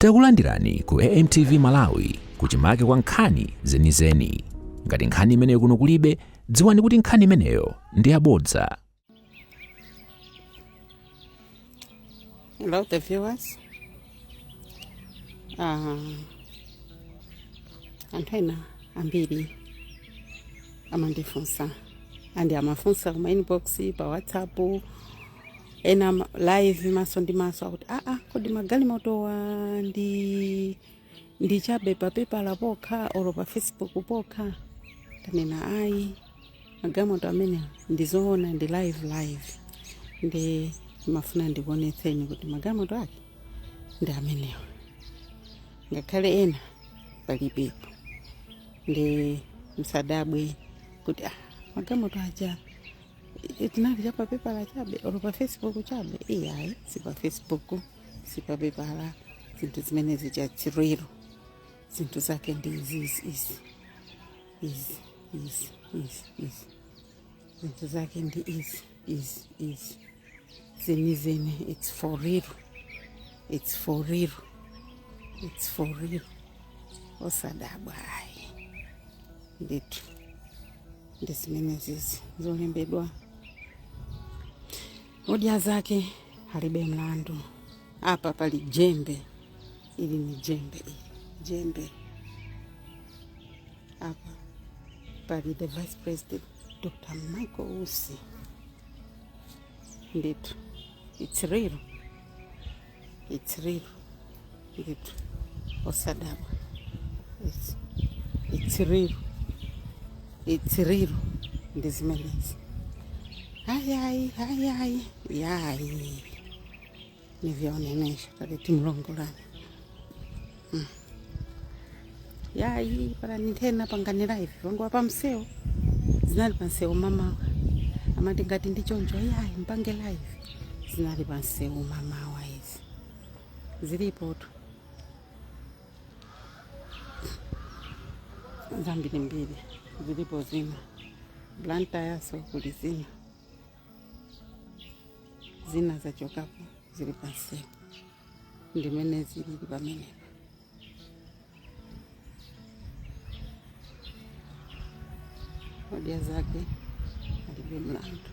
Takulandirani ku AMTV Malawi, kuchimake kwa nkhani zenizeni. Ngati nkhani imeneyo kuno kulibe, dziwani kuti nkhani imeneyo ndi yabodza. Hello, the viewers. Anthu ena ambiri amandifunsa and amafunsa kuma inbox, pa WhatsApp, ena live maso ndi maso, akuti, "Aa, kodi magalimotowa ndi chabe pa pepala pokha olo pa Facebook pokha?" Tanena ayi, magalimoto amene ndizoona, ndi live live. Ndi mafuna ndikuonetseni kuti magalimoto ake ndi amenewa, ngakhale ena palibepo. Ndi msadabwe kuti, ah, magalimoto aja tinali cha papepala chabe olo pa Facebook chabe. Iyayi, si pa Facebook, si papepala. Zinthu zimene zija chirwiro, zinthu zake ndi izi, izi, izi, izi, izi, izi, izi. Zinthu zake ndi izi, izi, izi, zenizeni. It's for real, it's for real, it's for real. Osadabwa ayi, ndithu ndi zimene zizi zolembedwa, "Odya zake alibe mlandu." Apa pali jembe, ili ni jembe, ili jembe. Apa pali the Vice President Dr Michael Usi. Ndithu it's real, it's real ndithu, osadabwa. It's real, it's real. Ndi zimenezi. Hayi, hayi, hayi, hayi, yayi, nivyaonenesha taliti mlongolani. Yayi, palani nthena pangani live vangu pa msewu, zinali pa msewu mamawa. Amati ngati ndi choncho, yayi, mpange live. Zinali pa msewu mamawa izi, zilipotu zambirimbiri, zilipo zina Blantyre, kuli zina, zina zachokapo, zili pa msewu, ndimene zilili pamenepa. Odya zake alibe mlandu.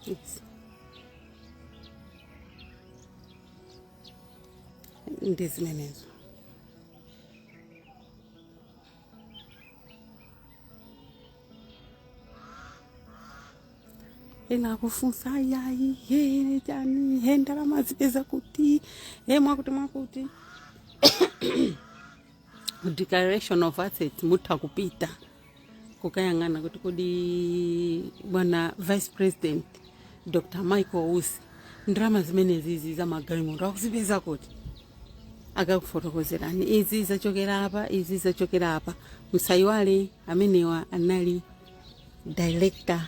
Yes. Ndi zimenezo. Ena akufunsa, "Ayayi, he chani, he ndalama zipeza kuti, he mwakuti mwakuti?" Declaration of assets, mutha kupita kukayang'ana kuti kodi bwana Vice President Dr Michael Usi ndalama zimenezizi za magalimoto akuzipeza kuti? Akakufotokozerani, izi zachokera apa, izi zachokera apa. Msayiwale amenewa anali director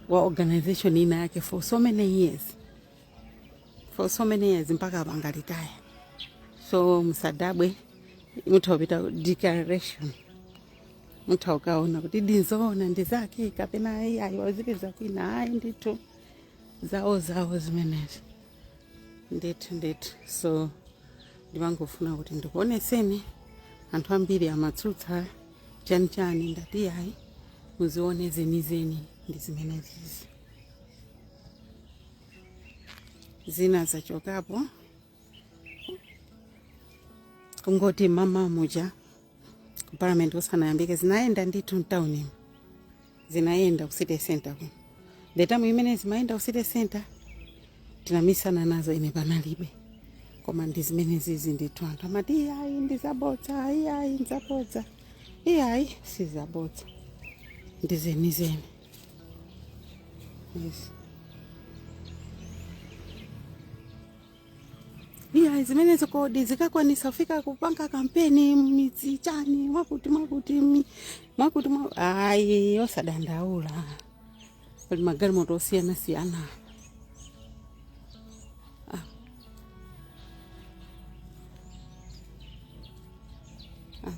wa organization ina yake for so many years, for so many years, mpaka apanga retire. So msadabwe, mutha kupita ku declaration, mutha ukaona kuti ndinzoona, ndi zake kapena ayi, ayi, wazipeza kwina. Ayi ndithu, zawo zawo zimenezi, ndithu ndithu. So ndimangofuna kuti ndikuoneseni. Anthu ambiri amatsutsa chani chani, ndati ayi, muzione zenizeni ndi zimenezizi. Zina zachokapo, kungoti mama muja ku parliament kusanayambike zinayenda ndithu mtauni, zinayenda ku city center kuno. The time imene zimayenda ku city center, Tinamisana nazo ine panalibe, koma ndi zimene zizi ndithu. Anthu amati iyayi, ndizabodza, iyayi, ndizabodza. Iyayi, sizabodza, ndizenizeni. Yes. Iyayi, zimenezo kodi zikakwanisa kufika kupanga kampeni midzi chani, mwakuti mwakuti mwakuti ayi, osadandaula, pali magalimoto osiyanasiyana. Ah. Ah.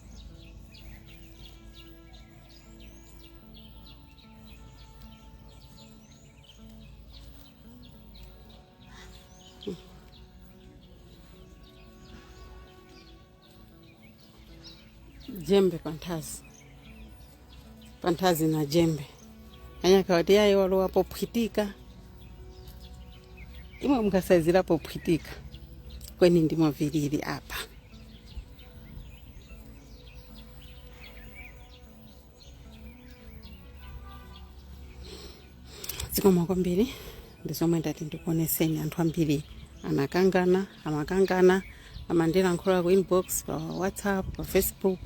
Jembe panthazi panthazi na jembe anyakawati yayi walowa pophwitika, imwe mukasazira pophwitika kweni ndimo vilili apa. Zikomo kwambiri, ndizomwe ndati ndikuoneseni. Anthu ambiri anakangana, amakangana, amandilankhula ku inbox, pa WhatsApp, pa Facebook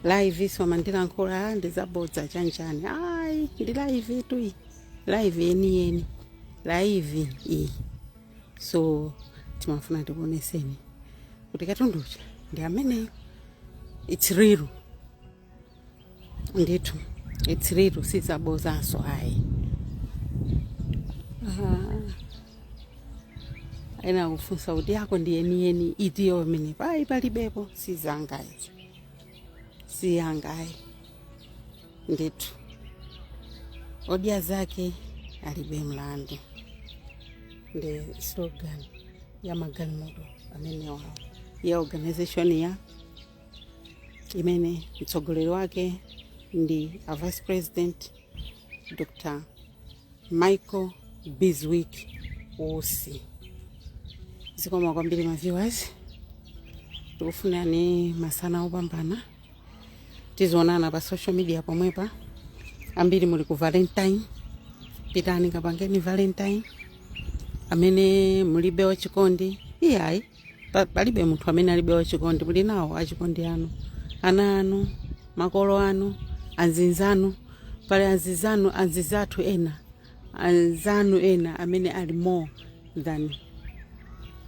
live iso amandilankhula, "Ah, ndizabodza chanchani." Ayi, ndi live tu iyi, live yeniyeni, live iyi. So timafuna tikuoneseni kuti katunducha ndi ameneyo. It's real ndithu, it's real, sizabozanso ayi. Ena kufunsa kuti yako ndi yeniyeni itiyo imene payi palibepo, sizanga izi, siyangayi ndithu. Odya zake alibe mlandu ndi slogan ya magalimoto amenewawo ya organization ya imene mtsogoleri wake ndi a Vice President Dr Michael Bizwick Usi. Zikomo kwambiri ma viewers, tikufunani masana opambana. Tizionana pa social media pomwepa. Ambiri muli ku Valentine, pitani kapangeni Valentine. Amene mulibe wachikondi, iyayi, palibe munthu amene alibe wachikondi. Muli nawo achikondi anu, ana anu, makolo anu, anzinzanu. Pali anzinzanu, anzinzathu ena, anzanu ena amene ali more than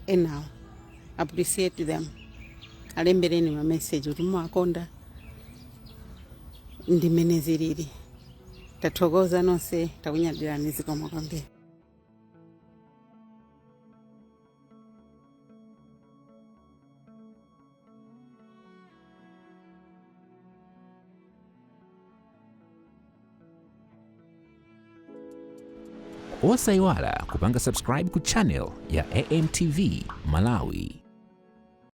enawo. Appreciate them, alembereni ma message kuti mumakonda. Ndimene zilili. Tathokoza nonse, takunyadirani, zikomo kwambiri. Osayiwala kupanga subscribe ku channel ya AMTV Malawi.